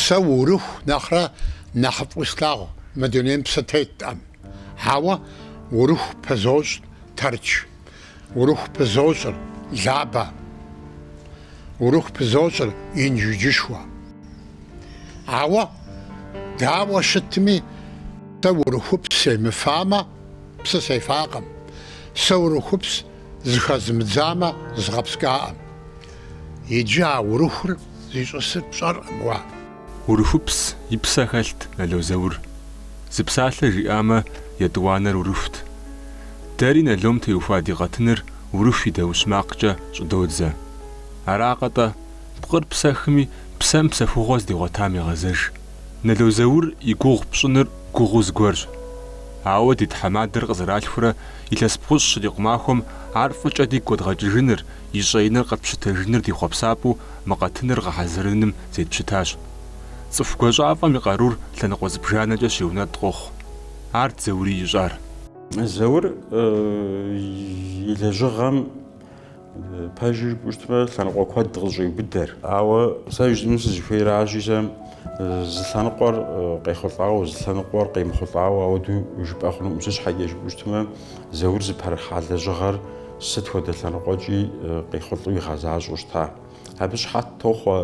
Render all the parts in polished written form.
Сэ Урыху нэхърэ нэхъыфӏу слъагъу мы дунейм псы теткъым. Ауэ Урыху пызощӏ Тэрч, Урыху пызощӏыр Лабэ, Урыху пызощӏыр Инжыджышхуэ. Ауэ дауэ щытми, сэ Урыхупс семыфамэ, псы сефакъым. Сэ Урыхупс зыхэзмыдзамэ, згъэпскӏакъым. Иджы а Урыхур зищӏысыр пщӏэркъым уэ. Урыхупс и псэ хэлът Нало Заур. Зы псалъэ жиӏамэ, етӏуанэр Урыхут. Дэри Налом теухуа ди къэтыныр Урыху и даущ макъкӏэ щӏыдодзэ. Аракъэ-тӏэ, пкъыр псэхми, псэм псэхугъуэ здигъуэтам егъэзэж. Нало Заур и гугъу пщӏыныр гугъуу зыгуэрщ. Ауэ ди тхьэмадэр къызэралъхурэ илъэс бгъущӏ щрикъу махуэм ар фӏыкӏэ дигу къэдгъэкӏыжыныр, и щӏэиныр къэтпщытэжыныр ди хъуэпсапӏэу мы къэтыныр гъэхьэзырыным зетпщытащ. Цӏыху гуащӏафӏэм и къарур лъэныкъуэ зыбжанэкӏэ щиунэтӏ къохъу. Арт Заури ищӏар. Заур и лэжьыгъэм пэжыр жыпӏэу щытмэ, лъэныкъуэ куэд къызэщӏеубыдэр. Ауэ сэ жысӏэну сызыхуейращи, сэ зы лъэныкъуэр къехъулӏауэ, зы лъэныкъуэр къемыхъулӏауэ ауэдэу жыпӏэ хъунукъым. Сыт щхьэкӏэ жыпӏэу щытмэ, Заур зыпэрыхьа лэжьыгъэр сыт хуэдэ лъэныкъуэкӏи къехъулӏэу игъэзащӏэу щыта. Абы щыхьэт тохъуэ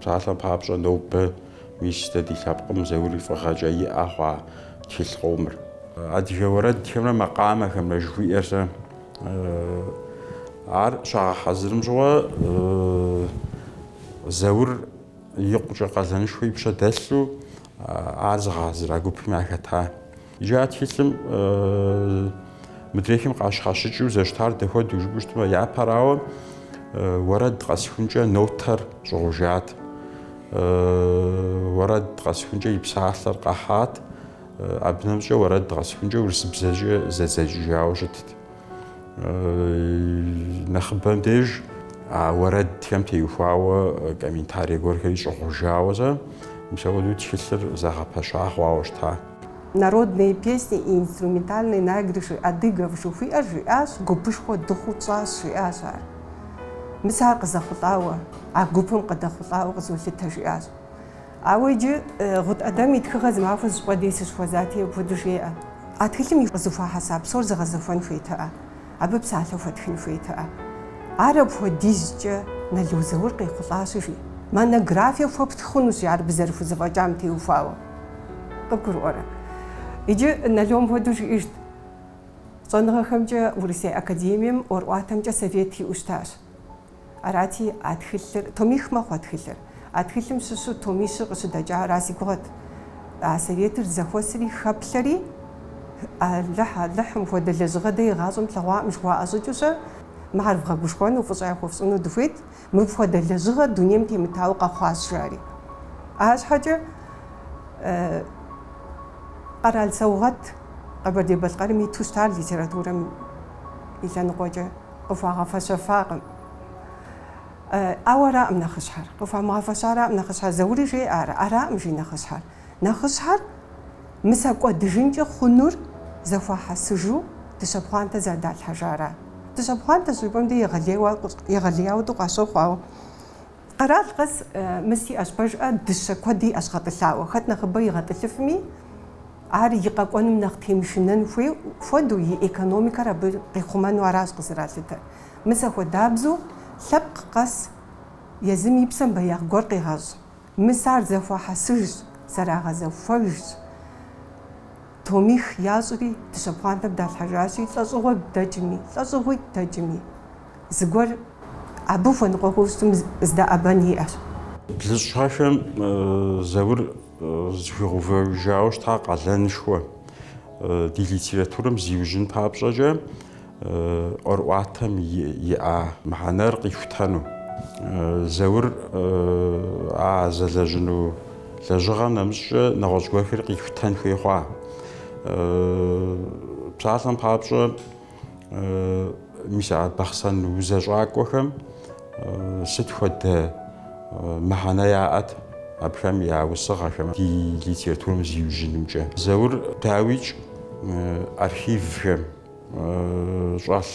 псалъэм папщӏэ нобэ мис дэ ди лъэпкъым Заур и фӏыгъэкӏэ иӏэ хъуа тхылъ къомыр. Адыгэ уэрэдхэмрэ макъамэхэмрэ жыхуиӏэр сэ ар щагъэхьэзырым щыгъуэ Заур икъукӏэ къалэнышхуэ и пщэ дэлъу ар зыгъэхьэзыра гупым яхэта. Иджы а тхылъым мыдрейхэм къащхьэщыкӏыу зэрыщытар дапхуэдэу жыпӏэу щытмэ, япэрауэ уэрэд къэсыхункӏэ нотэр щӏыгъужат. Уэрэд къэсыхункӏэ и псалъэр къэхьат, абы нэмыщӏкӏэ уэрэд къэсыхункӏэ урысыбзэкӏэ зэдзэкӏыжауэ щытт. Нэхъыбэм деж а уэрэдхэм теухуауэ комментарий гуэрхэри щӏыгъужауэ сэ, мис апхуэдэу тхылъыр зэгъэпэща хъуауэ щыта. Народные песни и инструментальные наигрыши адыгов жыхуиӏэр жиӏащ, гупышхуэ дыхъуу тщӏащ, жиӏащ ар. Мис ар къызэхъулӏауэ, а гупым къыдэхъулӏауэ къызолъытэ, жиӏащ. Ауэ иджы Гъут Ӏэдэм и тхыгъэ зы махуэ зыщӏыпӏэ дей сыщыхуэзати, апхуэдэу жеӏэ. А тхылъым и къызэхуахьэса псор зэгъэзэхуэн хуейтэӏэ, абы псалъэ хуэтхын хуейтэӏэ. Ар апхуэдизкӏэ Нало Заур къехъулӏащи, жи, монографие хуэптх хъунущ ар абы зэрыхузэфӏэкӏам теухуауэ. Къыбгурыӏуэрэ? Иджы Налом хуэдэу жиӏэжт, Щӏэныгъэхэмкӏэ Урысей Академием ӏуэрыӏуатэмкӏэ совет иӏэу щытащ. Арати, а тхылъыр, томих мэхъу а тхылъыр. А тхылъым щыщу томищыр къыщыдэкӏара си гугъэт. А советыр зэхуэсри хэплъэри, Алыхь, Алыхь, мыпхуэдэ лэжьыгъэ дэ игъащӏэм тлъэгъуакъым жыхуаӏэ щӏыкӏэу-щэ, мыхьэр вгъэгушхуэну, фӏыщӏэ яхуэфщӏыну дыхуейт, мыпхуэдэ лэжьыгъэ дунейм темытауэ къэхъуащ, жари. Арщхьэкӏэ къэрал саугъэт Къэбэрдей-Балъкъэрым иту щытар литературэм и лъэныкъуэкӏэ къыхуагъэфэщэфакъым. Ауэ араӏым нэхъыщхьэр. Къыхуамыгъэфэщараӏым нэхъыщхьэр. Заури жеӏэ ар, араӏым жи нэхъыщхьэр. Нэхъыщхьэр мис а кӏуэдыжынкӏэ хъунур зэхуахьэсыжу дыщэ пхъуантэ зэрыдалъхьэжара. Дыщэ пхъуантэ щыжыпӏэм де егъэлеяуэ тӏу къащохъу, ауэ къэрал къэс мис иӏэщ пэжӏэ дыщэ куэд иӏэщ гъэтӏылъауэ. Хэт нэхъыбэ игъэтӏылъыфми, Ар и къэкӏуэным нэхъ темышынэн хуей хуэдэу и экономикэр абы къихъумэну аращ къызэралъытэр. Мис апхуэдабзэу лъэпкъ къэс езым и псэм беягъ гуэр къегъэщӏ. Мис ар зэхуахьэсыжщ, зэрагъэзэхуэжщ. Томих ящӏри дыщэ пхъуантэм далъхьэжащи, лӏэщӏыгъуэ дэкӏми, лӏэщӏыгъуитӏ дэкӏми, зыгуэр абы хуэныкъуэхъуу щытым здэӏэбэн иӏэщ. Блыщӏ гъэхэм Заур зыхуигъэувыжауэ щыта къалэнышхуэ ди литературэм зиужьын папщӏэкӏэ ӏуэрыӏуатэм иӏа мыхьэнэр къихутэну. Заур а зэлэжьыну лэжьыгъэм нэмыщӏкӏэ нэгъуэщӏ гуэрхэри къихутэн хуей хъуа. Псалъэм папщӏэ, Мис а Бахъсэн узэщӏакӏуэхэм сыт хуэдэ мыхьэнэ яӏэт абыхэм я усыгъэхэм ди литературэм зиужьынымкӏэ. Заур дауикӏ архивхэм щӏэлъ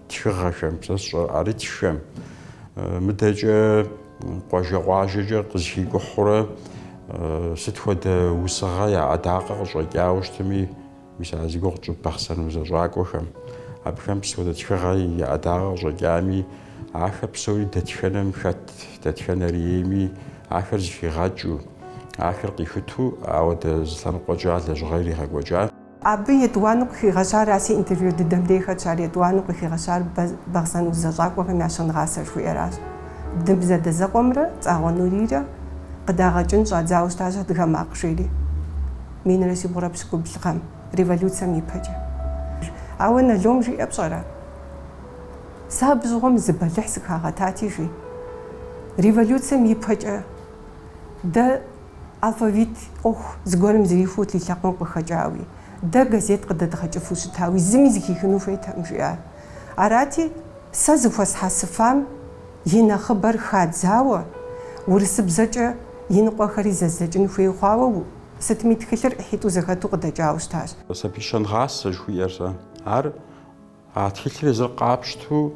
тхыгъэхэм, сэ сщӏэ ӏэрытххэм, мыдэкӏэ. къуажэ-къуажэкӏэ къызэхикӏухьурэ сыт хуэдэ усыгъэ я ӏэдакъэ къыщӏэкӏауэ щытми, Мис а зи гугъу тщӏы бахъсэн узэщӏакӏуэхэм, абыхэм сыт хуэдэ тхыгъэ я ӏэдакъэ къыщӏэкӏами, ахэр псори дэтхэнэм хэт, дэтхэнэр ейми, ахэр зэхигъэкӏыу, ахэр къихуту, ауэдэ зы лъэныкъуэкӏэ а лэжьыгъэр иригъэкӏуэкӏа. Абы етӏуанэу къыхигъэщар а си интервью дыдэм дей хэтщ, ар етӏуанэу къыхигъэщар Бахъсэн узэщӏакӏуэхэм я щэнгъасэ жыхуиӏэращ. Дым зэдэзэкъуэмрэ Цӏагъуэ Нурийрэ къыдагъэкӏын щӏадзауэ щытащ Адыгэ макъ жери. Минрэ щибгъурэ пщыкӏубл гъэм, революцэм и пэкӏэ. Ауэ Налом жиӏэ пщӏэрэ? Сэ абы щыгъуэм зы бэлыхь сыхагъэтати, жи. Революцэм и пэкӏэ дэ алфавит ӏуэху зыгуэрым зэрихуэу ди лъэпкъым къыхэкӏауи, дэ газет къыдэдгъэкӏыфу щытауи, зыми зыхихыну хуейтэкъым, жиӏа. Арати, сэ зыхуэсхьэсыфам и нэхъыбэр хадзауэ, урысыбзэкӏэ иныкъуэхэри зэздзэкӏын хуей хъуауэ, сытми тхылъыр ӏыхьитӏу зэхэту къыдэкӏауэ щытащ. Сабий щэнгъасэ жыхуиӏэр сэ. Ар а тхылъыр езыр къапщту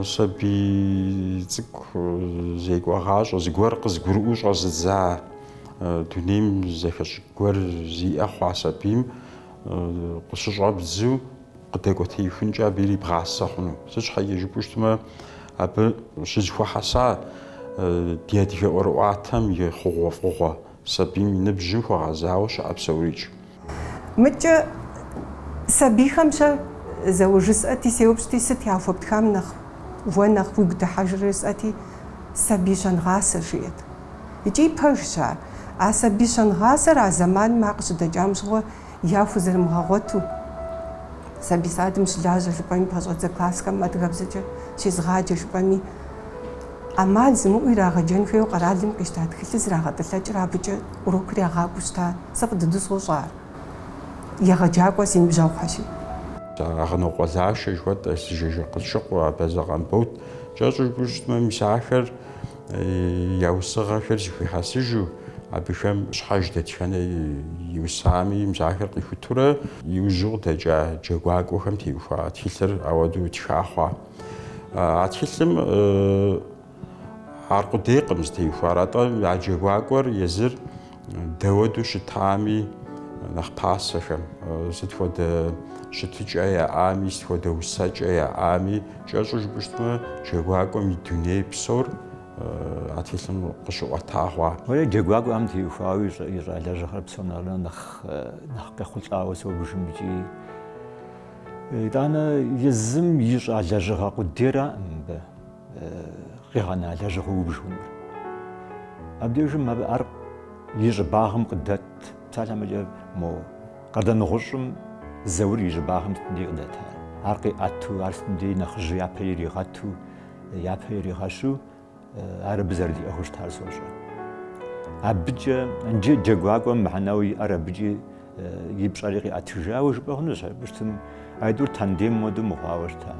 сабий цӏыкӏу зекӏуагъащӏэ, зыгуэр къызыгурыӏуэу щӏэзыдза дунейм зэхэщӏыкӏ гуэр зиӏэ хъуа сабийм къыщыщӏэбдзу къыдэкӏуэтеихункӏэ абы ирибгъасэ хъуну. Сыт щхьэкӏэ жыпӏэу щытмэ, абы щызэхуэхьэса ди адыгэ ӏуэрыӏуатэм и хъугъуэфӏыгъуэ сабийм и ныбжьым хуэгъэзауэ щыӏэ псэурикӏ. Мыдкӏэ сабийхэм щэ зэуэ жысӏэти, сеупщӏти, сыт яхуэптхам нэхъ уэ нэхъ уигу дыхьэжрэ жысӏэти, сабий щэнгъасэ жиӏэт. Икӏи пэжщ ар. А сабий щэнгъасэр а зэманым ар къыщыдэкӏам щыгъуэ яхузэрымыгъэгъуэту, сабий садым щылажьэ жыпӏэми, пэщӏэдзэ классхэм адыгэбзэкӏэ щезыгъаджэ жыпӏэми, ӏэмал зимыӏэу ирагъэджэн хуейуэ къэралым къищта тхылъыр зрагъэтӏылъэкӏрэ абыкӏэ урокыр ягъакӏуэу щыта. Сэ фӏы дыдэу сощӏэ ар. Егъэджакӏуэ си ныбжьэгъухэщи. Агънокъуэ Лашэ жыхуэтӏэ, Сыжажэ Къылъшыкъуэ, Абазэ Къамбот, кӏэщӏу жыпӏэу щытмэ, мис ахэр я усыгъэхэр зэхуихьэсыжу, абыхэм щхьэж дэтхэнэ иусами, мис ахэр къихутурэ, иужьу къыдэкӏа джэгуакӏуэхэм теухуа тхылъыр ауэдэу тха хъуа. А тхылъым аркъудейкъым зытеухуар, атӏэ а джэгуакӏуэр езыр дауэдэу щытами нэхъ пасэхэм, сыт хуэдэ щытыкӏэ яӏами, сыт хуэдэ усэкӏэ яӏами, кӏэщӏу жыпӏэу щытмэ, джэгуакӏуэм и дуней псор а тхылъым къыщыӏуэта хъуа. Уэлей джэгуакӏуэхэм теухуауэ ищӏа лэжьыгъэр псом нэхърэ нэхъ нэхъ къехъулӏауэ собжым икӏи итӏанэ езым ищӏа лэжьыгъэ къудейраӏым мыбы. къигъэна лэжьыгъэу убж хъунур. Абдежым абы ар и щӏыбагъым къыдэт, псалъэм щхьэкӏэ мо Къардэнгъущӏым Заур и щӏыбагъым сытым дей къыдэта. Ар къиӏэту, ар сытым дей нэхъыжьу япэ иригъэту, япэ иригъэщу ар абы зэрыдиӏыгъыу щытар сощӏэ. Абыкӏэ иджы джэгуакӏуэм мыхьэнэуэ иӏэр абыкӏи и пщӏэри къиӏэтыжауэ жыпӏэ хъунущ, абы щытым аитӏур тандем хуэдэу мыхъуауэ щытам.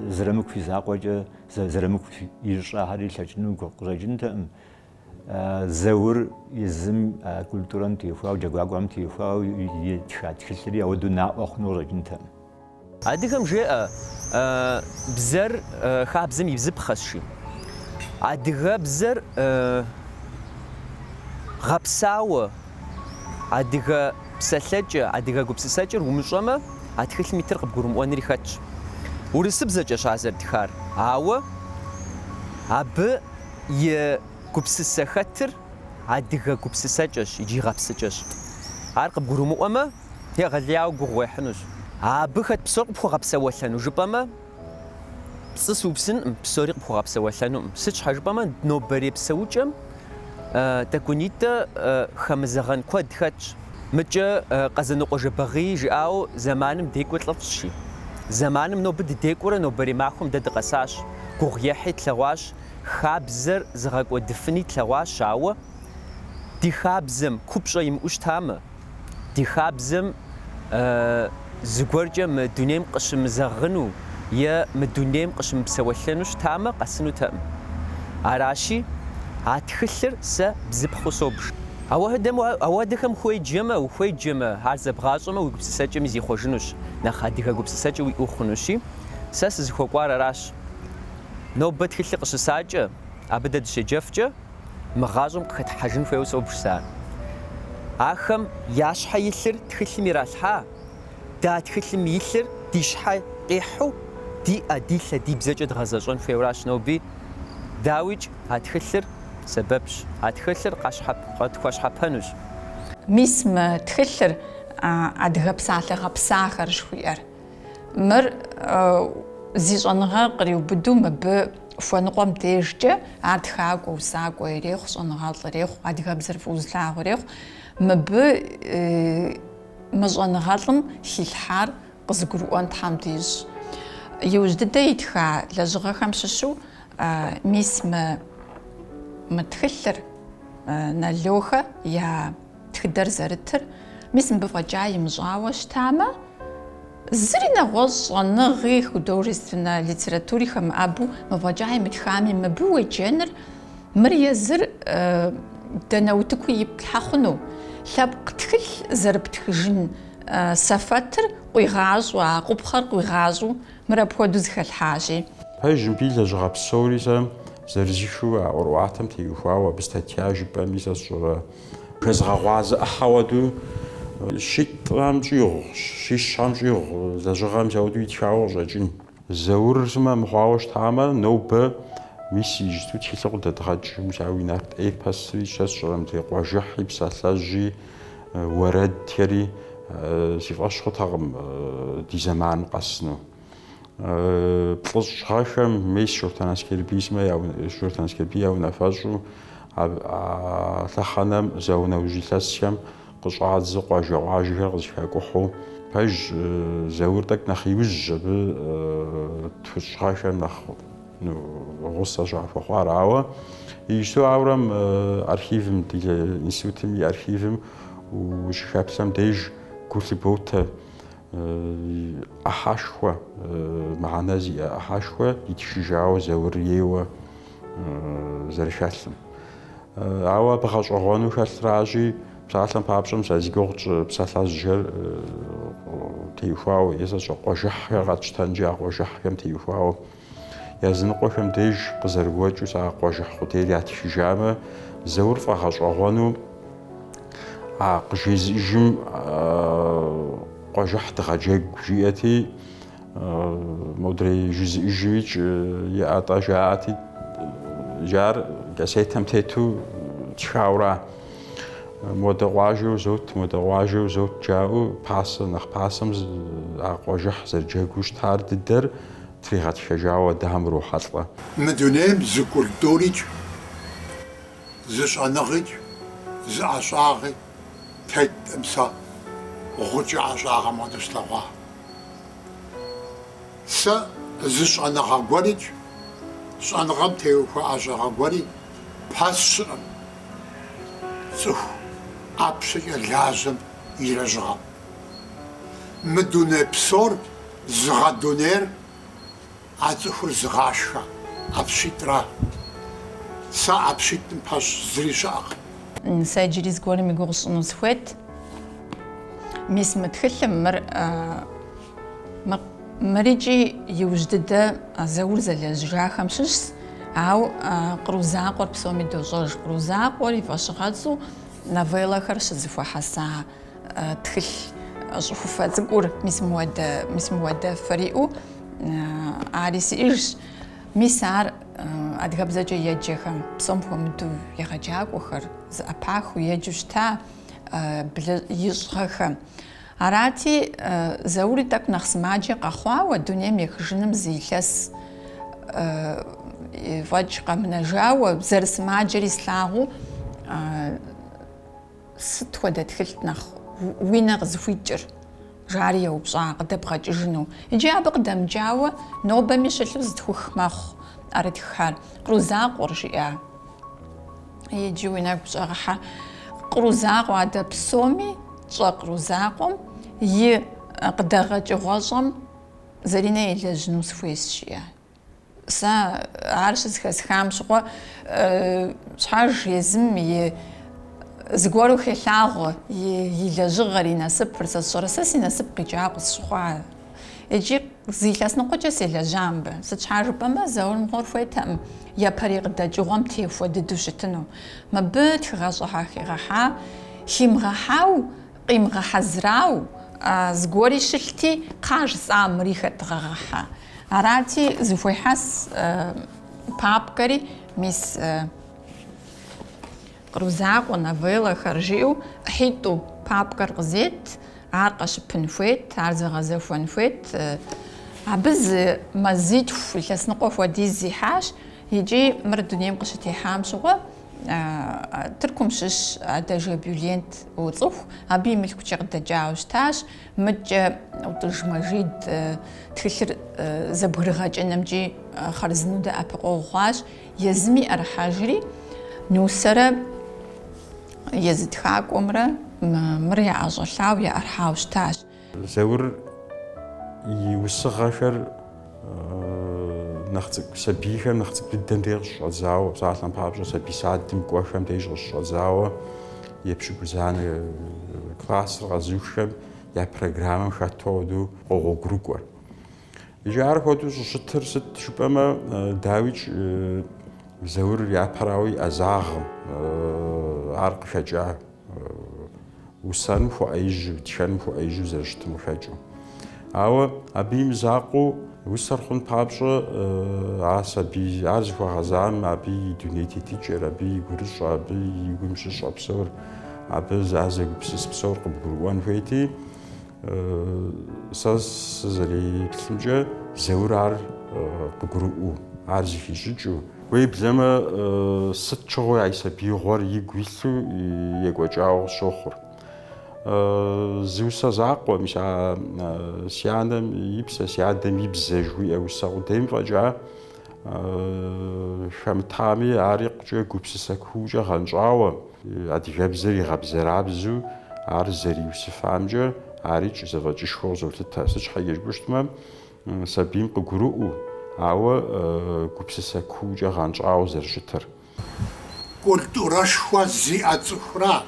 Зырамыку и закъуэкӏэ Зырамыку ищӏахэри лъэкӏыну къыщӏэкӏынтэкъым. Заур езым культурэм теухуауэ, джэгуакӏуэхэм теухуауэ итха тхылъри ауэдэу наӏуэ хъуну къыщӏэкӏынтэкъым. Адыгэм жеӏэ, бзэр хабзэм и бзыпхъэщ, жи. Адыгэбзэр гъэпсауэ, адыгэ псэлъэкӏэ, адыгэ гупсысэкӏэр умыщӏэмэ, а тхылъым итыр къыбгурымыӏуэнри хэтщ. Урысыбзэкӏэщ ар зэрытхар, ауэ абы и гупсысэ хэтыр адыгэ гупсысэкӏэщ икӏи гъэпсыкӏэщ. Ар къыбгурымыӏуэмэ, егъэлеяуэ гугъу уехьынущ. Абы хэт псор къыпхуэгъэпсэуэлъэну жыпӏэмэ, пцӏы сыупсынкъым, псори къыпхуэгъэпсэуэлъэнукъым. Сыт щхьэ жыпӏэмэ, нобэрей псэукӏэм тӏэкӏунитӏэ хэмызэгъэн куэд хэтщ. Мыкӏэ Къэзанокъуэ Жэбагъыи жиӏауэ, зэманым декӏур лӏыфӏщ, жи. Зэманым нобэ дыдекӏуурэ нобэрей махуэм дэ дыкъэсащ. Гугъу ехьи тлъэгъуащ, хабзэр зыгъэкӏуэдыфыни тлъэгъуащ, ауэ ди хабзэм купщӏэ имыӏэу щытамэ, Ди хабзэм зыгуэркӏэ мы дунейм къыщымызэгъыну е мы дунейм къыщымыпсэуэлъэну щытамэ, къэсынутэкъым. Аращи, а тхылъыр сэ бзыпхъэу собж. Ауэдэхэм хуеджэмэ, ухуеджэмэ, ар зэбгъащӏэмэ, уи гупсысэкӏэми зихъуэжынущ, нэхъ адыгэ гупсысэкӏэ уиӏэу хъунущи, сэ сызыхуэкӏуар аращ. Нобэ тхылъыр къыщысакӏэ. абы дэ дыщеджэфкӏэ, мы гъащӏэм къыхэтхьэжын хуейуэ собж сэ ар. Ахэм я щхьэ илъыр тхылъым иралъхьа, дэ а тхылъым илъыр ди щхьэ къихьу, ди ӏэ, ди лъэ, ди бзэкӏэ дгъэзэщӏэн хуейуэращ ноби. Дауикӏ, а тхылъыр сэбэпщ, а тхылъыр къытхуэщхьэпэнущ. Мис мы тхылъыр, Адыгэ псалъэ гъэпсахэр жыхуиӏэр. Мыр зи щӏэныгъэ къриубыдэу мыбы хуэныкъуэм дежкӏэ, ар тхакӏуэ, усакӏуэ ирехъу, щӏэныгъэлӏ ирехъу, адыгэбзэр фӏыуэ зылъагъу ирехъу, мыбы мы щӏэныгъэлӏым хилъхьар къызыгурыӏуэн Тхьэм дищӏ. Иужь дыдэ итха лэжьыгъэхэм щыщу мис мы мы тхылъыр Налохэ я тхыдэр зэрытыр, мис мыбы фӏэкӏа имыщӏауэ щытамэ, зыри нэгъуэщӏ щӏэныгъи, художественнэ литератури хэмыӏэбу мы фӏэкӏа имытхами, мыбы уеджэныр, мыр езыр дэнэ утыкуи иплъхьэ хъуну, лъэпкъ тхылъ зэрыптхыжын сэфэтыр къуигъащӏу, а къупхъэр къуигъащӏу мыр апхуэдэу зэхэлъхьащи. Пэж, мыбы и лэжьыгъэ псори сэ зэрызыхыу а ӏуэрыӏуатэм теухуауэ абы статья жыпӏэми сэ сщӏэрэ хэзыгъэгъуазэ ӏыхьэ хуэдэу щитӏхэм щӏигъу, щищхэм щӏигъу лэжьыгъэм мис ауэдэу итхауэ къыщӏэкӏын. Заур сымэ мыхъуауэ щытамэ, нобэ мис иджысту тхылъу къыдэдгъэкӏ, мис ауи нарт эпосри, сэ сщӏэрэ мыдрей къуажыхьи, псалъэжьи, уэрэдхэри си фӏэщ хъутэкъым ди зэманым къэсыну. Плӏыщӏ гъэхэм мес Шортэн Аскербий сымэ Шортэн Аскербий я унафэщӏу а лъэхъэнэм зауэ нэужь илъэсхэм къыщӏадзэу къуажэ-къуажэхэр къызэхакӏухьу. Пэж, Заур тӏэкӏу нэхъ иужьщ абы тхущӏ гъэхэм нэхъ гъусэ щахуэхъуар, ауэ иджысту ауэрэ архивым, ди институтым и архивым ущыхэплъэм деж гу лъыботэ. ӏыхьэшхуэ, мыхьэнэ зиӏэ ӏыхьэшхуэ итхыжауэ Заур ейуэ зэрыхэлъым. Ауэ абы гъэщӏэгъуэну хэлъращи, псалъэм папщӏэ, мис а зи гугъу тщӏы псалъэжьхэр теухуауэ, е сэ сщӏэ къуажыхьхэр къэтщтэнкӏи а къуажыхьхэм теухуауэ. Языныкъуэхэм деж къызэрыгуэкӏыу сэ а къуажыхь къудейр ятхыжамэ, Заур фӏэгъэщӏэгъуэну а къыжезыӏэжым къуажыхь дыгъэджэгу жиӏэти, модрей жызыӏэжымикӏ иӏэ-тӏэ жаӏэти, ар кассетэм тету тхауэра. Модэ къуажэ узот, модэ къуажэ узот жаӏэу пасэ, нэхъ пасэм а къуажыхь зэрыджэгуу щытар дыдэр тригъэтхэжауэ адэхэм урохьэлӏэ. Мы дунейм зы культурикӏ, зы щӏэныгъикӏ, зы ӏэщӏагъи теткъым сэ гъукӏэ ӏэщӏагъэм хуэдэу слъэгъуа. Сэ зы щӏэныгъэ гуэрикӏ, щӏэныгъэм теухуа ӏэщӏагъэ гуэри пэсщӏыркъым цӏыху ӏэпщэкӏэ лажьэм и лэжьыгъэм. Мы дуней псор зыгъэдунейр а цӏыхур зыгъашхэ ӏэпщитӏра. Сэ ӏэпщитӏым пэсщӏ зыри щыӏэкъым. Сэ иджыри зыгуэрым и гугъу сщӏыну сыхуейт. Мис мы тхылъым мыр мыр икӏи иужь дыдэ Заур зэлэжьыжахэм щыщщ, ауэ Къру закъуэр псоми дощӏэж. Къру закъуэр и фӏэщыгъэцӏэу новеллэхэр щызэхуэхьэса тхылъ щӏыхуфэ цӏыкӏур, мис мыуэдэ, мис мыуэдэфэр иӏэу ари сиӏэжщ. Мис ар адыгэбзэкӏэ еджэхэм, псом хуэмыдэу егъэджакӏуэхэр зэӏэпахыу еджэу щыта блыщӏ гъэхэм. Арати, Заури тӏэкӏу нэхъ сымаджэ къэхъуауэ, дунейм ехыжыным зы илъэс фӏэкӏ къэмынэжауэ, зэрысымаджэри слъагъуу, Сыт хуэдэ тхылът нэхъ уи нэ къызыхуикӏыр? жари еупщӏа къыдэбгъэкӏыжыну. Иджы абы къыдэмыкӏауэ нобэми щылъу зытхух мэхъу ӏэрытххэр. Къру закъуэр, жиӏа. Иджы уи нэгу щӏэгъыхьэ. Къру закъуэ адэ псоми тщӏэ къру закъуэм и къыдэгъэкӏыгъуэщӏэм Заринэ елэжьыну сыхуейщ, жиӏа. Сэ ар щызэхэсхам щыгъуэ щхьэж езым и зыгуэру хелъагъуэ и лэжьыгъэр, и насыпыр. Сэ сщӏэрэ, сэ си насып къикӏауэ къысщыхъуа. Икӏи зы илъэс ныкъуэкӏэ селэжьа мыбы. Сыт щхьа жыпӏэмэ, Заур мыгъуэр хуейтэкъым япэрей къыдэкӏыгъуэм техуэ дыдэу щытыну. Мыбы тхыгъэщӏэхэр хигъэхьа, химыгъэхьау, къимыгъэхьэзырау зыгуэри щылъти, кхъа жысӏа мыри хэдгъэгъэхьэ. Арати, зыхуехьэс папкэри, мис Къру закъуэ новеллэхэр жиӏэу ӏыхьитӏу папкэр къызет, ар къэщыпын хуейт, ар зэгъэзэхуэн хуейт. Абы зы мазитху, илъэс ныкъуэ хуэдиз ихьащ икӏи мыр дунейм къыщытехьам щыгъуэ Тыркум щыщ Адэжэ Бюлент уоцӏыху, абы и мылъкукӏэ къыдэкӏауэ щытащ. Мыдкӏэ ӏутӏыж Мэжид тхылъыр зэбгрыгъэкӏынымкӏи хъарзынэу дэӏэпыкъуэгъу хъуащ. Езыми ӏэрыхьэжри, Нусэрэ езы тхакӏуэмрэ мыр яӏэщӏэлъауэ, яӏэрыхьауэ щытащ. Заур и усыгъэхэр нэхъ цӏыкӏу, сабийхэм нэхъ цӏыкӏу дыдэм деж къыщыщӏэдзауэ, псалъэм папщӏэ, сабий садым кӏуэхэм деж къыщыщӏэдзауэ, епщыкӏузанэ классыр къэзыуххэм я программэм хэту апхуэдэу къогъуэгурыкӏуэр. Иджы ар хуэдэу щӏыщытыр сыт жыпӏэмэ, дауикӏ, Заур япэрауэ и ӏэзагъым ар къыхэкӏа усэным хуэӏэижьу, тхэным хуэӏэижьу зэрыщытым къыхэкӏыу. Ауэ абы и мызакъуэу усэр хъун папщӏэ а сабий ар зыхуэгъэзам абы и дуней тетыкӏэр, абы и гурыщӏэ, абы и гум щыщӏэ псор, абы ар зэгупсыс псор къыбгурыӏуэн хуейти, Сэ сызэреплъымкӏэ, Заур ар къыгурыӏуэу, ар зыхищӏыкӏыу, уеблэмэ сыт щыгъуи а и сабиигъуэр игу илъу екӏуэкӏауэ къысщохъур. Зы усэ закъуэ, мис а си анэм и псэ, си адэм и бзэ жыхуиӏэ усэ къудейм фӏэкӏа хэмытами, ар икъукӏэ гупсысэ куукӏэ гъэнщӏауэ, Адыгэбзэр игъэбзэрабзэу ар зэриусыфамкӏэ арикӏ зэфӏэкӏышхуэу къызолъытэ. Сыт щхьэкӏэ жыпӏэу щытмэ, сабийм къыгурыӏуэу, ауэ гупсысэ куукӏэ гъэнщӏауэ зэрыщытыр. Культурэшхуэ зиӏэ цӏыхура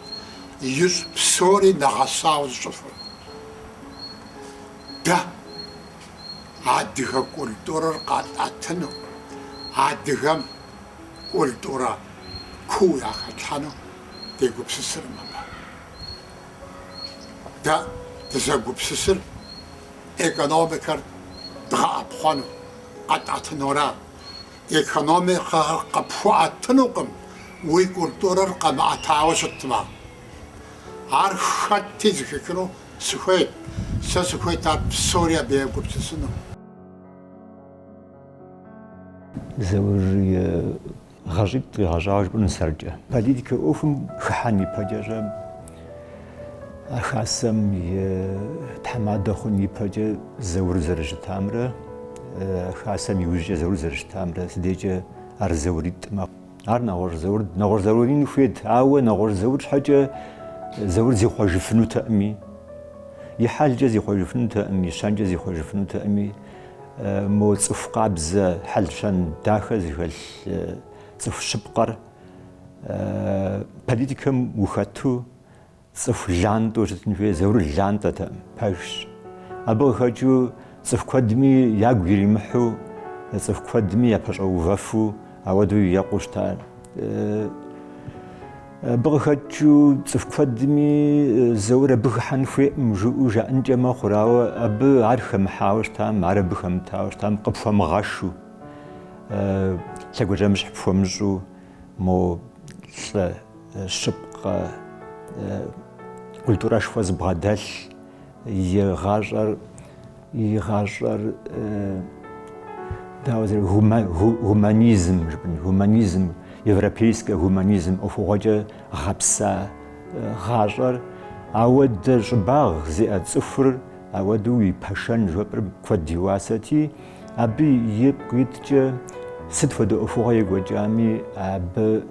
ищӏ псори нэгъэсауэ зыщӏыфыр. Дэ адыгэ культурэр къэтӏэтыну, адыгэм культурэ куу яхэтлъхьэну дегупсысыркъым абы. Дэ дызэгупсысыр экономикэр дгъэӏэпхъуэну, къэтӏэтынура. Экономикэр къыпхуэӏэтынукъым уи культурэр къэмыӏэтауэ щытмэ. Ар хэти зэхихыну сыхуейт, сэ сыхуейт ар псори абы егупсысыну. Заур и гъащӏитӏ къигъэщӏауэ жыпӏэну сэркӏэ. Политикэ ӏуэхум хыхьэн ипэкӏэ-щэ, а хасэм и тхьэмадэ хъун ипэкӏэ Заур зэрыщытамрэ, хасэм иужькӏэ Заур зэрыщытамрэ си дежкӏэ ар Зауритӏ мэхъу. Ар нэгъуэщӏ Заур, нэгъуэщӏ Заурин хуейт, ауэ нэгъуэщӏ Заур щхьэкӏэ Заур зихъуэжыфынутэкъыми, и хьэлкӏэ зихъуэжыфынутэкъым, и щэнкӏэ зихъуэжыфынутэкъыми, Мо цӏыху къабзэ, хьэл-щэн дахэ зыхэлъ цӏыху щыпкъэр политикэм ухэту цӏыху лантӏэу щытын хуей, Заур лантӏэтэкъым, пэжщ. Абы къыхэкӏыу цӏыху куэдми ягу иримыхьу, цӏыху куэдми япэщӏэувэфу ауэдэу екъуу щыта. Абы къыхэкӏыу цӏыху куэдми Заур абы хыхьэн хуейкъым жыӏэу жаӏэнкӏэ мэхъур, ауэ абы ар хэмыхьауэ щытам, ар абы хэмытауэ щытам къыпхуэмыгъэшу, лъэгуажьэмыщхь пхуэмыщӏу мо лӏы щыпкъэ культурэшхуэ зыбгъэдэлъ и гъащӏэр И гъащӏэр дауэ зэры гуманизм жыпӏэн, гуманизм, европейскэ гуманизм ӏуэхугъуэкӏэ гъэпса гъащӏэр, ауэдэ щӏыбагъ зиӏэ цӏыхур ауэдэу уи пашэн жыхуэпӏэр куэд и уасэти, абы ипкъ иткӏэ сыт хуэдэ ӏуэхугъуэ екӏуэкӏами, абы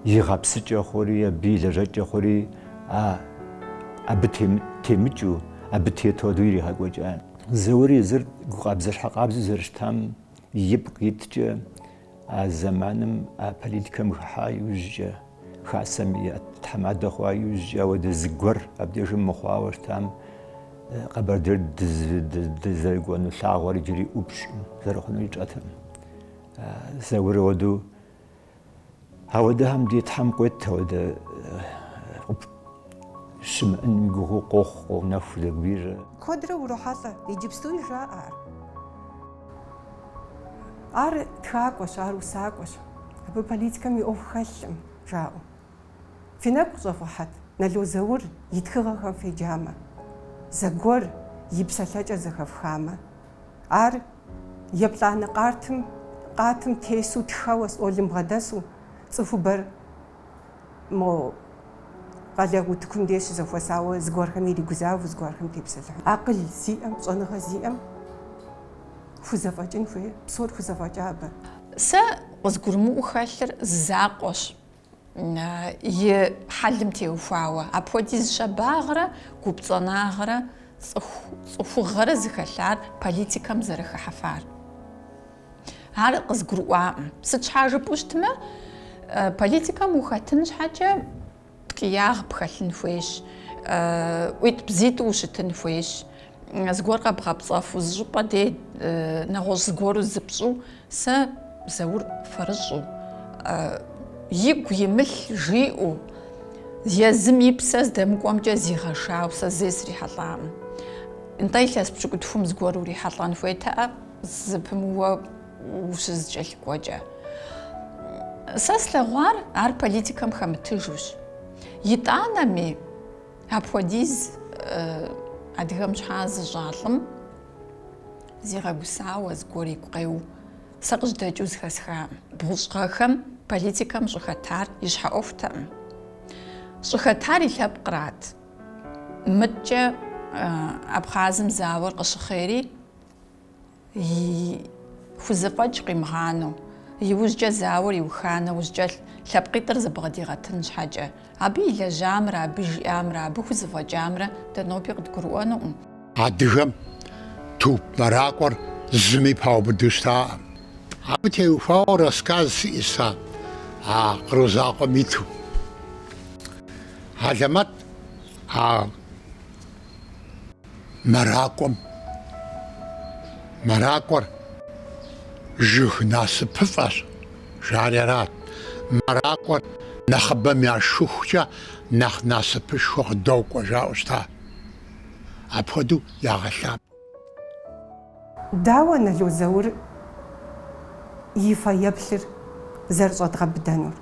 и гъэпсыкӏэ хъури, абы и лэжьэкӏэ хъури а абы темыкӏыу, абы тету ауэдэу иригъэкӏуэкӏа. Заур езыр гукъабзэ-щхьэ къабзэу зэрыщытам ипкъ иткӏэ а зэманым а политикэм хыхьа иужькӏэ, хасэм и тхьэмадэ хъуа иужькӏэ ауэдэ зыгуэр абдежым мыхъуауэ щытам. Къэбэрдейр дызэрыкӏуэну лъагъуэр иджыри ӏупщӏ зэрыхъунури тщӏэтэкъым. Заур ауэдэу ауэдэхэм ди Тхьэм къует ауэдэ щымыӏэн уи гугъэу къохъу, къоунэху зэгуэр. Куэдрэ урохьэлӏэ, иджыпстуи жаӏэ ар. Ар тхакӏуэщ, ар усакӏуэщ. Абы политикэм и ӏуэху хэлъым, жаӏэу. Фи нэгу къыщӏэвгъэхьэт, Нало Заур и тхыгъэхэм феджамэ, зэгуэр и псэлъэкӏэр зэхэфхамэ. Ар еплӏанэ къартым, къатым тесу тхэуэ стӏолым бгъэдэсу, цӏыхубэр мо къалэ утыкум деж щызэхуэсауэ зыгуэрхэм иригузавэу, зыгуэрхэм тепсэлъыхьу. Акъыл зиӏэм, щӏэныгъэ зиӏэм хузэфӏэкӏын хуей, псор хузэфӏэкӏа абы. Сэ къызгурымыӏуэу хэлъыр зы закъуэщ. и хьэлым теухуауэ. Апхуэдиз щабагърэ гупцӏэнагърэ цӏыху цӏыхугъэрэ зыхэлъар политикэм зэрыхыхьэфар. Ар къызгурыӏуакъым. Сыт щхьа жыпӏэу щытмэ, политикэм ухэтын щхьэкӏэ ткӏиягъ пхэлъын хуейщ, ӏуитӏ-бзитӏу ущытын хуейщ. Зыгуэр къэбгъэпцӏэфу, зы щӏыпӏэ дей нэгъуэщӏ зыгуэру зыпщӏу, сэ Заур фэрыщӏу, игу имылъ жиӏэу, езым и псэ здэмыкӏуэмкӏэ зигъэшауэ сэ зэи срихьэлӏакъым. Нтӏэ илъэс пщыкӏутхум зыгуэр урихьэлӏэн хуейтэӏэ, зэпымыууэ ущызэкӏэлъыкӏуэкӏэ. Сэ слъэгъуар ар политикэм хэмытыжущ. Итӏанэми, Апхуэдиз адыгэм щхьа зыщӏа лӏым зигъэгусауэ зыгуэр игу къеуэу сэ къыжьэдэкӏыу зэхэсхакъым. Бгъущӏ гъэхэм политикэм щӏыхэтар и щхьэ ӏуэхутэкъым. Щӏыхэтар и лъэпкърат. Мыткӏэ Абхъазым зауэр къыщыхъейри, И хузэфӏэкӏ къимыгъанэу, иужькӏэ зауэр иуха нэужькӏэ лъэпкъитӏыр зэбгъэдигъэтын щхьэкӏэ, абы илэжьамрэ, абы жиӏамрэ, абы хузэфӏэкӏамрэ дэ ноби къыдгурыӏуэнукъым. Адыгэм туп мэракӏуэр зыми паубыду щытаӏым. Абы теухуауэ рассказ сиӏэщ сэ а Къру закъуэм иту. Хьэлэмэт а Мэракӏуэм мэракӏуэр жыг насыпыфӏэщ, жари арат. Мэракӏуэр нэхъыбэм яшхыхукӏэ нэхъ насыпышхуэ къыдокӏуэ, жаӏэу щыта. Апхуэдэу ягъэлъапӏэ. Дауэ Нало Заур и фэеплъыр зэрыщӏэдгъэбыдэнур?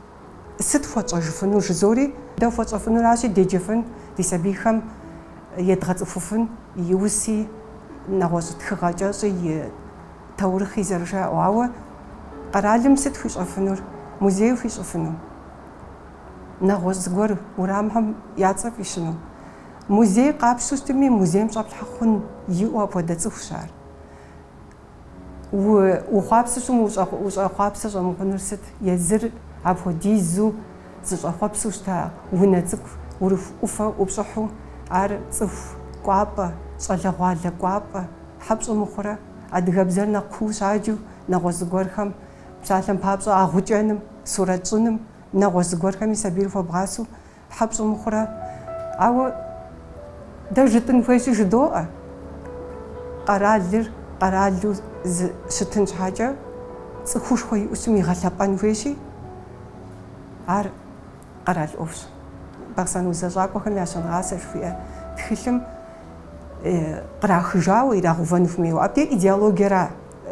Сыт хуэтщӏэжыфыну жызори? Дэ хуэтщӏэфынуращи, деджэфын, ди сабийхэм едгъэцӏыхуфын и уси, нэгъуэщӏ тхыгъэ кӏэщӏи, и таурыхъи зэрыжаӏэу. Ауэ къэралым сыт хуищӏэфынур? Музей хуищӏыфыну? Нэгъуэщӏ зыгуэр уэрамхэм я цӏэ фӏищыну? Музей къапщтэу щытми, музейм щӏэплъхьэ хъун иӏэу апхуэдэ цӏыхущ ар. Ухъуапсэу щытмэ, ущӏэхъуапсэ щӏэмыхъунур сыт? Езыр апхуэдизу зыщӏэхъуэпсу щыта унэ цӏыкӏу Урыху ӏуфэ ӏупщӏыхьу, ар цӏыху кӏуапӏэ, щӏалэгъуалэ кӏуапӏэ, щхьэ пщӏы мыхъурэ, адыгэбзэр нэхъ куу щаджу, нэгъуэщӏ зыгуэрхэм, псалъэм папщӏэ, а гъукӏэным, сурэт щӏыным, нэгъуэщӏ зыгуэрхэми сабийр хуэбгъасэу, Щхьэ пщӏы мыхъурэ? Ауэ дэ жытӏын хуейщи жыдоӏэ, къэралыр къэралу щытын щхьэкӏэ цӏыхушхуэ иӏэу щытым игъэлъэпӏэн хуейщи, ар къэрал ӏуэхущ. Бахъсэн узэщӏакӏуэхэм я щэнгъасэ жыхуиӏэ тхылъым кърахыжауэ ирагъэувэн хуэмейуэ. Абдей идеологиера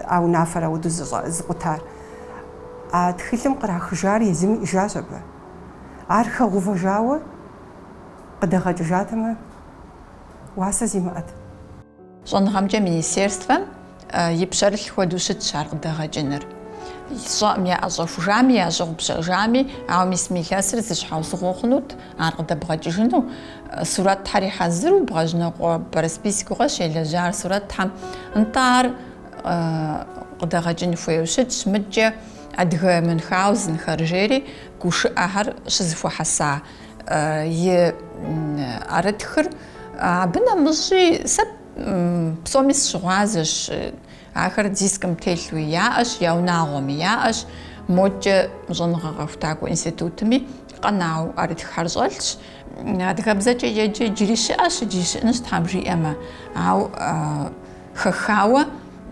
а унафэр ауэдэу зыкъутар. А тхылъым кърахыжар езым иӏыжащ абы. Ар хэгъэувэжауэ къыдэгъэкӏыжатэмэ, уасэ зимыӏэт. Щӏэныгъэмкӏэ министерствэм и пщэрылъ хуэдэу щытщ ар къыдэгъэкӏыныр. Сщӏэкъым яӏэщӏэхужами, ящыгъупщэжами, ауэ мис мы илъэсыр зы щхьэусыгъуэ хъунут ар къыдэбгъэкӏыжыну. Сурэтхьэри хьэзыру, Бгъэжьнокъуэ Барэсбий си гугъэщ елэжьар сурэтхьэм. Нтӏэ ар къыдэгъэкӏын хуейуэ щытщ. Мыдкӏэ Адыгэ Мюнхгаузенхэр жери гушыӏэхэр щызэхуэхьэса и ӏэрытхыр. Абы нэмыщӏи сэ псоми сыщыгъуазэщ, ахэр дискым телъуи яӏэщ, я унагъуэми яӏэщ, модкӏэ щӏэныгъэ къэхутакӏуэ институтми. къэнау ӏэрытххэр щӏэлъщ. Адыгэбзэкӏэ еджэ иджыри щыӏэщ, иджыри щыӏэнущ Тхьэм жиӏэмэ. Ауэ хэхауэ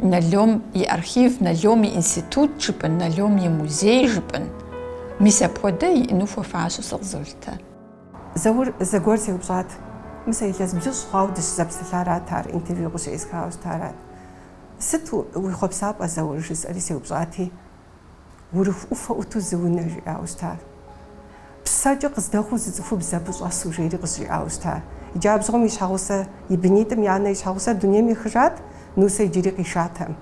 Налом и архив, Налом и институт жыпӏэн, Налом и музей жыпӏэн. Мис апхуэдэ иӏэну хуэфащэу сэ къызолъытэ. Заур зэгуэр сеупщӏат, мис а илъэс блыщӏ хъуауэ дыщызэпсэлъарат ар, интервью къыщеӏысхауэ щытарат. Сыт уи хъуэпсапӏэ, Заур, жысӏэри сеупщӏати, Урыху ӏуфэ ӏуту зы унэ жиӏауэ щытар. Псэкӏэ къыздэхъуу зы цӏыхубз абы щӏэсу жери къызжиӏауэ щытар. Иджы абы щыгъуэм и щхьэгъусэ, и бынитӏым я анэ и щхьэгъусэр дунейм ехыжат, Нусэ иджыри къишатэкъым.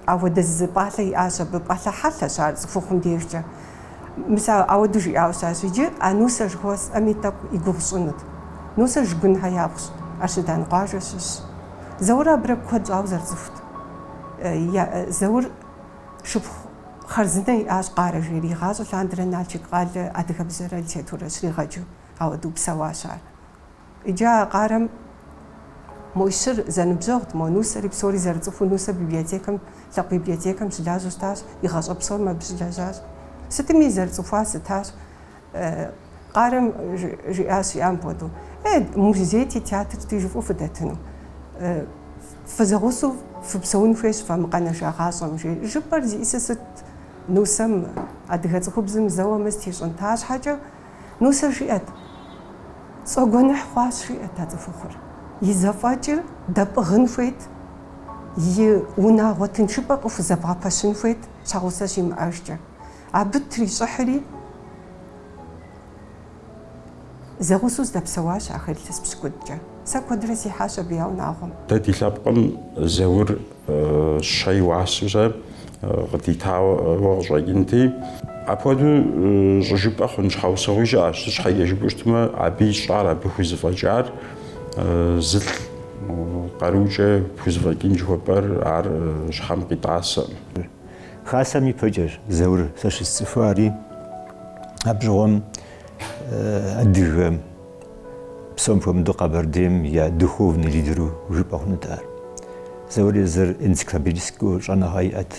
Ауэдэ зы пӏалъэ иӏащ абы, пӏалъэ хьэлъэщ ар цӏыхухъум дежкӏэ. Мис ауэдэу жиӏауэ щытащ. Иджы а Нусэ жыхуэсӏэми тӏэкӏу и гугъу сщӏынут. Нусэ Жыгунхэ япхъущ, Арщыдан къуажэ щыщщ. Заур абырэ куэд щӏауэ зэрыцӏыхут. Заур шыпхъу хъарзынэ иӏащ Къарэ жери, игъащӏэ лъандэрэ Налшык къалэ адыгэбзэрэ литературэ щригъэджу ауэдэу псэуащ ар. Иджы а Къарэм мо щыр зэныбжьэгъут, мо Нусэри псори зэрыцӏыхуу Нусэ библиотекэм, лъэпкъ библиотекэм щылажьэу щытащ, и гъащӏэ псом абы щылэжьащ. Сытми зэрыцӏыхуа сытащ. Къарэм жиӏащ жиӏам мыпхуэдэу, Э, музейти театрти жыфӏэу фыдэтыну. Фызэгъусэу фыпсэун хуейщ фэ мы къэнэжа гъащӏэм, жери. Жыпӏэр зиӏысыр сыт Нусэм адыгэ цӏыхубзым зэуэ мыст ищӏынт. Арщхьэкӏэ Нусэ жиӏэт, Сфӏэгуэныхь хъуащ, жиӏэт а цӏыхухъур. И зэфӏэкӏыр дэпӏыгъын хуейт, и унагъуэ тыншыпӏэ къыхузэбгъэпэщын хуейт щхьэгъусэ щимыӏэжкӏэ. Абы трищӏыхьри, зэгъусэу здэпсэуащ ахэр илъэс пщыкӏутӏкӏэ. Сэ куэдрэ сихьащ абы я унагъуэм. Дэ ди лъэпкъым Заур щэ и уасэу сэ къыдитауэ къыщӏэкӏынти, апхуэдэу щӏыжыпӏэ хъун щхьэусыгъуи щыӏэщ. Сыт щхьэкӏэ жыпӏэу щытмэ, абы ищӏар, абы хузэфӏэкӏар зылӏ къарукӏэ пхузэфӏэкӏын жыхуэпӏэр ар щхьэм къитӏасэкъым. Хасэм ипэкӏэщ Заур сэ щысцӏыхуари, абы щыгъуэм адыгэм, псом хуэмыдэу Къэбэрдейм я духовный лидеру жыпӏэ хъунут ар. Заур езыр энциклопедическэу щӏэныгъэ иӏэт,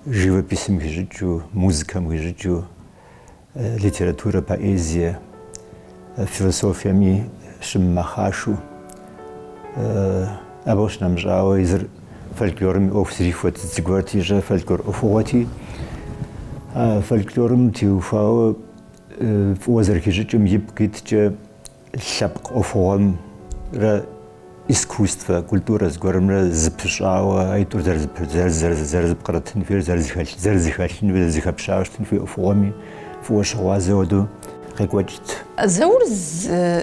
живописым хищӏыкӏыу, музыкэм хищӏыкӏыу. Литературэ, поэзие, философиеми щымымэхъашу. Абы къыщынэмыщӏауэ, езыр фольклорым и ӏуэху зрихуэт зыгуэрти, щӏэ фольклор ӏуэхугъуэти, а фольклорым теухуауэ фӏыуэ зэрыхищӏыкӏым ипкъ иткӏэ Лъэпкъ ӏуэхугъуэмрэ искусствэ, культурэ зыгуэрымрэ зыпыщӏауэ аитӏур зэрызэпкърытын хуейр, зэрызэхэлъын хуейр, зэрызэхэпщауэ щытын хуей ӏуэхугъуэми фӏыуэ щыгъуазэ хуэдэу къекӏуэкӏт. Заур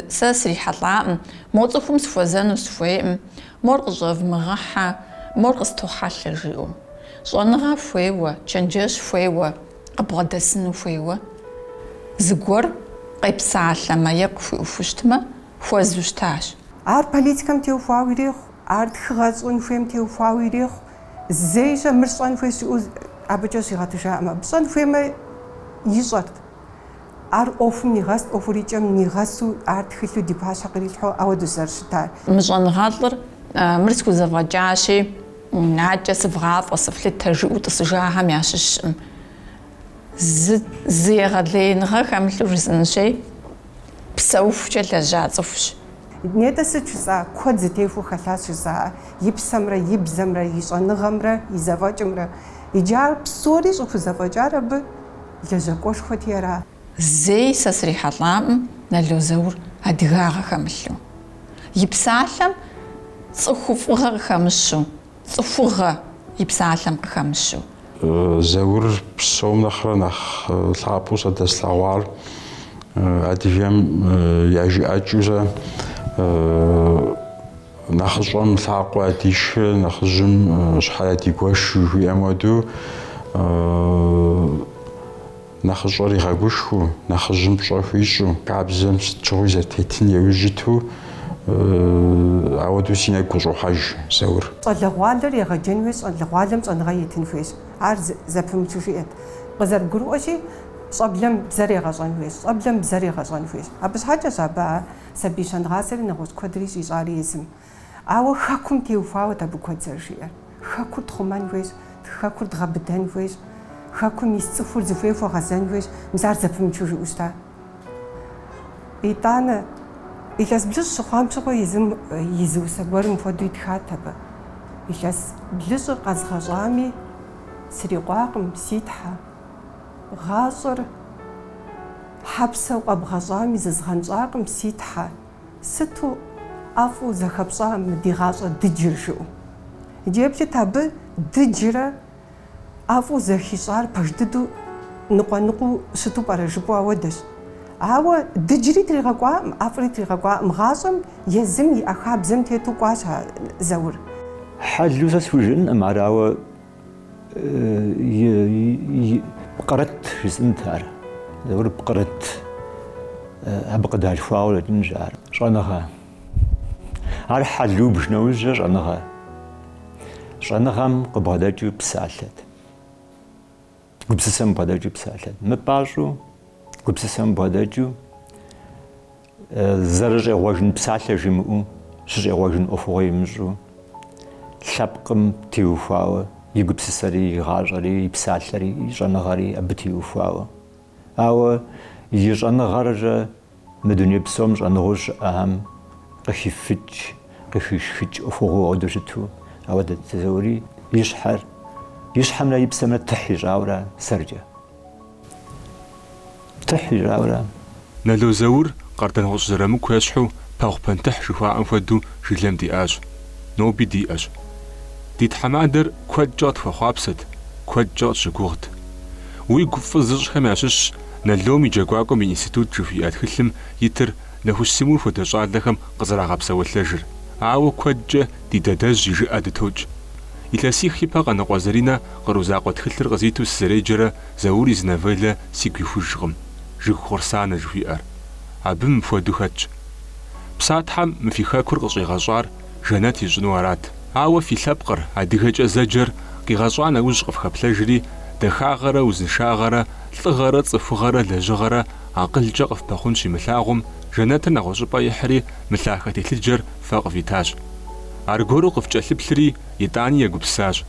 сэ срихьэлӏакъым, мо цӏыхум сыхуэзэну сыхуейкъым, мор къыщӏэвмыгъэхьэ, мор къыстохьэлъэ жиӏэу. Щӏэныгъэ хуейуэ, чэнджэщ хуейуэ. къыбгъэдэсыну хуейуэ, зыгуэр къепсалъэмэ е къыхуиӏуэхуу щытмэ, хуэзэу щытащ. Ар политикэм теухуауэ ирехъу, ар тхыгъэ щӏын хуейм теухуауэ ирехъу, зэи щэ мыр щӏэн хуейщ жиӏэу абыкӏэ щигъэтыжаӏым. Абы щӏэн хуеймэ, ищӏэрт. Ар ӏуэхум нигъэст, ӏуэхур и кӏэм нигъэсу, ар тхылъу ди пащхьэ кърилъхьэу ауэдэу зэрыщытар. Мы щӏэныгъэлӏыр мыр схузэфӏэкӏащи, Адэкӏэ сывгъафӏэ, сыфлъытэ, жиӏэу тӏысыжахэм ящыщкъым. Зы, зы егъэлеиныгъэ хэмылъу жысӏэнщи, псэухукӏэ лэжьа цӏыхущ. Нетӏэ сыт жысӏа, куэд зэтехуэу хэлъащ жысӏа, и псэмрэ, и бзэмрэ, и щӏэныгъэмрэ, и зэфӏэкӏымрэ. Иджы ар псори щӏыхузэфӏэкӏар абы лэжьакӏуэшхуэти ара. Зэи сэ срихьэлӏакъым Нало Заур адыгагъэ хэмылъу. И псалъэм цӏыхуфӏыгъэ къыхэмыщу, цӏыхугъэ и псалъэм къыхэмыщу. Заур псом нэхърэ нэхъ лъапӏэу сэ дэслъэгъуар адыгэм я жыӏэкӏэу сэ нэхъыщӏэм лъакъуэ ядишрэ нэхъыжьым щхьэ ядигуэшу жыхуиӏэм хуэдэу Нэхъыщӏэр игъэгушхуэу, нэхъыжьым пщӏэ хуищӏу, хабзэм сыт щыгъуи зэрытетын яужь иту, ауэдэу си нэгу къыщӏохьэж Заур. Щӏалэгъуалэр егъэджэн хуейщ, щӏалэгъуалэм щӏэныгъэ етын хуейщ. Ар зэпымычу жиӏэт. Къызэрыбгурыӏуэщи, щӏэблэм бзэр егъэщӏэн хуейщ, щӏэблэм бзэр егъэщӏэн хуейщ. Абы щхьэкӏэщ абы а сабий щэнгъасэри нэгъуэщӏ куэдри щӏищӏари езым. Ауэ хэкум теухуауэт абы куэд зэрыжиӏэр. Хэкур тхъумэн хуейщ, хэкур дгъэбыдэн хуейщ. Хэкум ис цӏыхур зыхуей хуэгъэзэн хуейщ. Мис ар зэпымычу жиӏэу щыта. Итӏанэ, илъэс блыщӏ щыхъуам щыгъуэ езым и зы усэ гуэрым хуэдэу итхат абы. Илъэс блыщӏыр къэзгъэщӏами, срикъуакъым, си Тхьэ. Гъащӏэр хьэпсэу къэбгъэщӏами, зызгъэнщӏакъым, си Тхьэ. Сыту ӏэфӏу зэхэпщӏа мы ди гъащӏэ дыджыр, жиӏэу. Иджы еплъыт абы дыджрэ ӏэфӏу зэхищӏар пэж дыдэу ныкъуэ-ныкъуэу щыту пӏэрэ жыпӏэу ауэдэщ. Ауэ дыджри тригъэкӏуакъым, ӏэфӏри тригъэкӏуакъым. Гъащӏэм езым иӏэ хабзэм тету кӏуащ а Заур. Хьэлу сэ схужыӏэнкъым ар, ауэ пкърыт жысӏэнт ар. Заур пкърыт. Абы къыдалъхуауэ къыщӏэкӏынщ ар. Щӏэныгъэ. Ар хьэлу убж нэужькӏэ щӏэныгъэ. Щӏэныгъэм къыбгъэдэкӏыу псалъэт. Гупсысэм бгъэдэкӏыу псалъэт. Мыпӏащӏэу гупсысэм бгъэдэкӏыу зэрыщӏегъуэжын псалъэ жимыӏэу, щыщӏегъуэжын ӏуэхугъуэ имыщӏу, лъэпкъым теухуауэ и гупсысэри, и гъащӏэри, и псалъэри, и щӏэныгъэри абы теухуауэ. Ауэ и щӏэныгъэрэ мы дуней псом щӏэныгъэу щыӏэхэм къыхифыкӏ, къыхишхыкӏ ӏуэхугъуэу ауэдэу щыту, ауэдэт Заури и щхьэр, и щхьэмрэ и псэмрэ тыхь ищӏауэра сэркӏэ. Тыхь ищӏауэра. Нало Заур Къардэнгъущӏ Зырамыку ещхьу пэгъу пэнтыхь жыхуаӏэм хуэдэу жылэм диӏащ. Ноби диӏэщ. Ди тхьэмадэр куэдкӏэ къытхуэхъуапсэт, куэдкӏэ къытщыгугът. Уигу фӏы зыщӏхэм ящыщщ Налом и джэгуакӏуэм и институт жыхуиӏэ тхылъым итыр Нэхущ Тимур хуэдэ щӏалэхэм къызэрагъэпсэуэлъэжыр. Ауэ куэдкӏэ ди дадэжь и жыӏэ дытокӏ. Илъэсих ипэ Къаныкъуэ Заринэ Къру закъуэ тхылъыр къызиту сызэреджэрэ Заур и зы новеллэ сигу ихужкъым, Жыг хъурсанэ жыхуиӏэр. Абы мыпхуэдэу хэтщ. Псатхьэм мы фи хэкур къыщӏигъэщӏар жэнэт ищӏыну арат. Ауэ фи лъэпкъыр, адыгэкӏэ зэджэр, къигъэщӏа нэужь къыфхэплъэжри, дахагъэрэ узыншагъэрэ, лӏыгъэрэ цӏыхугъэрэ лэжьыгъэрэ акъылкӏэ къыфпэхъун щимылъагъум, жэнэтыр нэгъуэщӏыпӏэ ихьри, мы лъахэ телъыджэр фэ къывитащ. Аргуэру къыфкӏэлъыплъри, итӏани егупсысащ.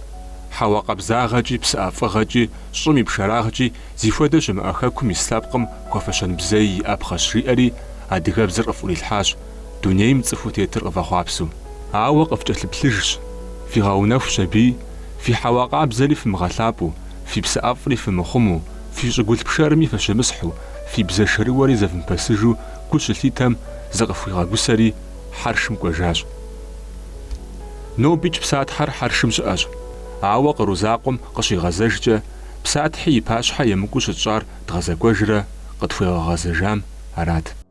Хьэуа къабзагъэкӏи, псы ӏэфӏыгъэкӏи, щӏым и пшэрагъкӏи зи хуэдэ щымыӏэ хэкум ис лъэпкъым хуэфэщэн бзэи иӏэпхъэщ, жиӏэри, адыгэбзэр къыфӏурилъхьащ, дунейм цӏыхуу тетыр къывэхъуапсэу. Ауэ къыфкӏэлъыплъыжщ, фигъэунэхущ аби, фи хьэуа къабзэри фымыгъэлъапӏэу, фи псы ӏэфӏри фымыхъумэу, фи щӏыгулъ пшэрми фыщымысхьу, фи бзэ шэрыуэри зэвмыпэсыжу гу щылъитэм, зыкъыфхуигъэгусэри, хьэршым кӏуэжащ. Нобикӏ Псатхьэр хьэршым щыӏэщ. Ауэ къру закъуэм къыщигъэзэжкӏэ, Псатхьи и пащхьэ емыкӏуу щытщӏар дгъэзэкӏуэжрэ къытхуегъэгъэзэжам арат.